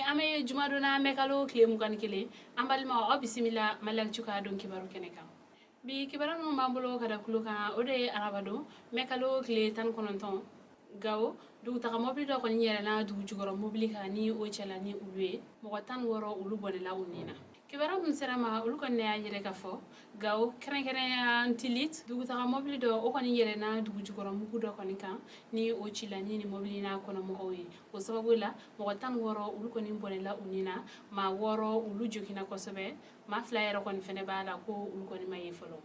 An bɛ jumadon na, mɛ kalo tile 21. An balimaw, aw bisimila Maliactu ka don kibaru kɛnɛ kan. Bi kibaru minnu b'an bolo ka da tulo kan, o de ye arabadon, mɛ kalo tile 19, Gawo dugutaga mobili dɔ kɔni yɛlɛnna dugu jukɔrɔ mobili kan ni o cɛla ni olu ye mɔgɔ 16, olu bɔnɛla u ni na. Kibaru min sera ma, olu kɔni y'a yɛrɛ ka fɔ Gawo, kɛrɛnkɛrɛnya Ntilit, dugutaga mobili dɔ, o kɔni yɛlɛnna dugu jukɔrɔ mugu dɔ kɔni kan ni o cila ni mobili n'a kɔnɔmɔgɔw ye. O sababu la, mɔgɔ 16, olu kɔni bɔnɛla u ni na. Maa wɔɔrɔ, olu joginna kosɛbɛ. Maa fila yɛrɛ kɔni fɛnɛ b'a la ko olu kɔni ma ye fɔlɔ.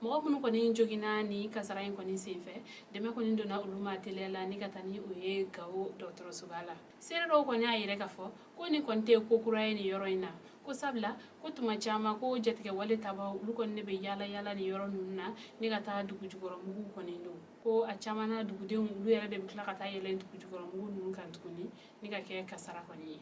Mɔgɔ minnu kɔni joginna ni kasara in kɔni senfɛ, dɛmɛ kɔni donna olu ma teliya la ni ka taa ni o ye Gawo dɔgɔtɔrɔsoba la. Seere dɔw kɔni y'a yɛrɛ ka fɔ ko nin kɔni tɛ ko kura ye nin yɔrɔ in na, ko sabula ko tuma caman ko jatigɛwale tabaw, olu kɔni ne bɛ yaala yaala nin yɔrɔ ninnu na ni ka taa dugu jukɔrɔ mugu kɔni don. Ko a caman na, dugudenw olu yɛrɛ de bɛ tila ka taa yɛlɛn dugu jukɔrɔ mugu ninnu kan tuguni ni ka kɛ kasara kɔni ye.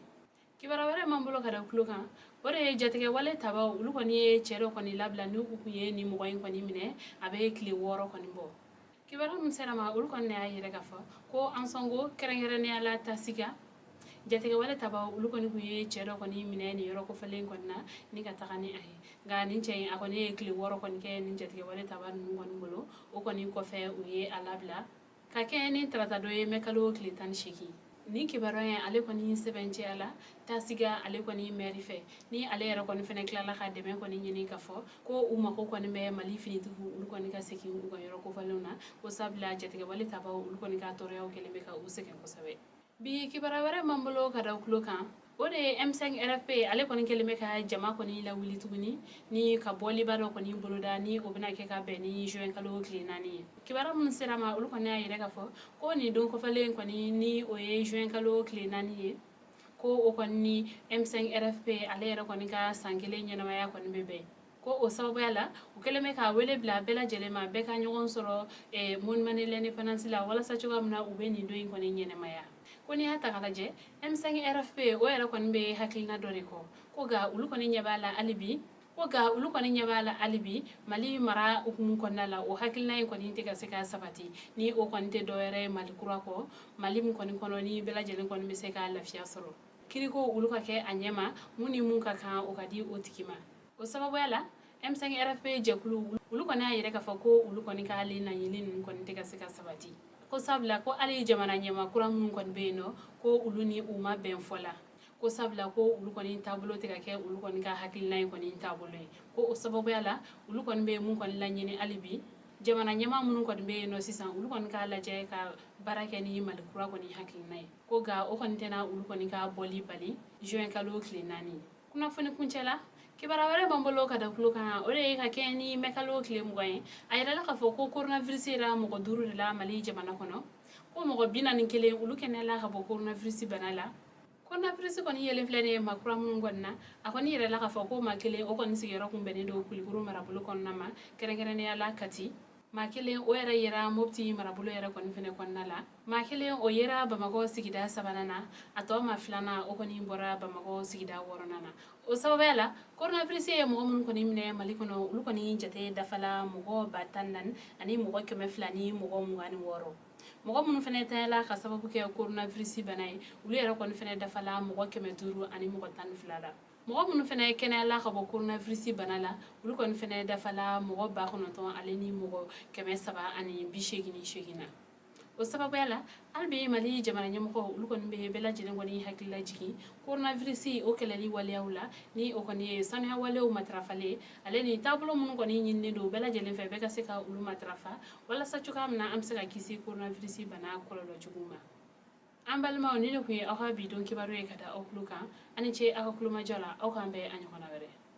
Kibaruya wɛrɛ m'an bolo ka da tulo kan, o de ye jatigɛwale tabaw, olu kɔni ye cɛ dɔ kɔni labila ni u kun ye nin mɔgɔ in kɔni minɛ, a bɛ tile 6 kɔni bɔ. Kibaruya min sera ma, olu kɔni y'a yɛrɛ ka fɔ ko Ansɔngo, kɛrɛnkɛrɛnnenya la Tasiga, jatigɛwale tabaw, olu kɔni kun ye cɛ dɔ kɔni minɛ nin yɔrɔ kofɔlen kɔni na ni ka taga ni a ye. Nka nin cɛ in, a kɔni ye tile 6 kɔni kɛ nin jatigɛwale taba ninnu kɔni bolo. O kɔni kɔfɛ, u ye a labila ka kɛ ni tarata dɔ ye, mɛ kalo tile 18. Nin kibaruya in, ale kɔni sɛbɛncɛya la Tasiga ale kɔni mɛri fɛ, ni ale yɛrɛ kɔni fɛnɛ tilala ka dɛmɛ kɔni ɲini ka fɔ ko u mako kɔni bɛ Mali finitigiw, olu kɔni ka segin u ka yɔrɔ kofɔlenw na, ko sabula jatigɛwale tabaw, olu kɔni ka tɔɔrɔyaw kɛlen bɛ ka u sɛgɛn kosɛbɛ. Bi kibaruya wɛrɛ m'an bolo ka da tulo kan, o de ye M5 RFP, ale kɔni kɛlen bɛ ka jama kɔni lawuli tuguni ni ka bɔliba dɔ kɔni boloda, ni o bɛna kɛ ka bɛn ni juin kalo tile 4 ye. Kibaruya minnu sera ma, olu kɔni y'a yɛrɛ ka fɔ ko nin don kɔfɛlen kɔni, ni o ye juin kalo tile 4 ye, ko o kɔni ni M5 RFP ale yɛrɛ kɔni ka san kelen ɲɛnamaya kɔni bɛ bɛn. Ko o sababuya la, u kɛlen bɛ ka wele bila bɛɛ lajɛlen ma, bɛɛ ka ɲɔgɔn sɔrɔ Monument de l'Indépendance la, walasa cogoya min na u bɛ nin don in kɔni ɲɛnamaya. Ko n'i y'a ta k'a lajɛ, M5 RFP, o yɛrɛ kɔni bɛ hakilina dɔ de kɔ, ko nka olu kɔni ɲɛ b'a la hali bi, ko nka olu kɔni ɲɛ b'a la hali bi Mali mara hukumu kɔnɔna la, o hakilina in kɔni tɛ ka se ka sabati. Ni o kɔni tɛ dɔwɛrɛ ye Mali kura kɔ, Mali min kɔni kɔnɔ ni bɛɛ lajɛlen kɔni bɛ se ka lafiya sɔrɔ, kiriko olu ka kɛ a ɲɛma, mun ni mun ka kan, o ka di o tigi ma. O sababuya la, M5 RFP jɛkulu, olu kɔni y'a yɛrɛ k'a fɔ ko olu kɔni ka hali laɲini ninnu kɔni tɛ ka se ka sabati, ko sabula ko hali jamana ɲɛmaa kura minnu kɔni bɛ yen nɔ, ko olu ni u ma bɛn fɔ la, ko sabula ko olu kɔni taabolo tɛ ka kɛ olu kɔni ka hakilina in kɔni taabolo ye. Ko o sababuya la, olu kɔni bɛ mun kɔni laɲini hali bi, jamana ɲɛmaa minnu kɔni bɛ yen nɔ sisan, olu kɔni k'a lajɛ ka baara kɛ ni Mali kura kɔni hakilina ye. Ko nka o kɔni tɛna olu kɔni ka bɔli bali juin kalo tile 4. Kunnafoni kuncɛ la, kibaruya wɛrɛ b'an bolo ka da tulo kan, o de ye ka kɛ ni mɛ kalo tile 20 ye, a yirala k'a fɔ ko coronavirus yera mɔgɔ duuru de la Mali jamana kɔnɔ, ko mɔgɔ 41, olu kɛnɛyala ka bɔ coronavirus bana la. Coronavirus kɔni yelen filɛ nin ye maa kura minnu kɔni na, a kɔni yirala k'a fɔ ko maa kelen, o kɔni sigiyɔrɔ kun bɛnnen don Kulikoro marabolo kɔnɔna ma, kɛrɛnkɛrɛnnenya la Kati. Maa kelen, o yɛrɛ yera Mopti marabolo yɛrɛ kɔni fɛnɛ kɔnɔna la. Maa kelen, o yera Bamakɔ sigida sabanan na. A tɔ maa filanan, o kɔni bɔra Bamakɔ sigida wɔɔrɔnan na. O sababuya la, coronavirus ye mɔgɔ minnu kɔni minɛ Mali kɔnɔ, olu kɔni jate dafala mɔgɔ 14 000 ani mɔgɔ 226. Mɔgɔ minnu fɛnɛ tanyala ka sababu kɛ coronavirus bana ye, olu yɛrɛ kɔni fɛnɛ dafala mɔgɔ 512 la. Mɔgɔ minnu fɛnɛ kɛnɛyala ka bɔ coronavirus bana la, olu kɔni fɛnɛ dafala mɔgɔ 9 ale ni mɔgɔ 388 na. O sababuya la, hali bi Mali jamana ɲɛmɔgɔ, olu kɔni bɛ bɛɛ lajɛlen kɔni hakili lajigin coronavirus o kɛlɛli waleyaw la, ni o kɔni ye sanuya walew matarafalen, ale ni taabolo minnu kɔni ɲininen don bɛɛ lajɛlen fɛ, bɛɛ ka se ka olu matarafa, walasa cogoya min na an bɛ se ka kisi coronavirus bana kɔlɔlɔ jugu ma. An balimaw, ni ne tun ye aw ka bi don kibaru ye ka da aw tulo kan. Ani ce aw ka kulomajɔ la. Aw k'an bɛn a ɲɔgɔnna wɛrɛ.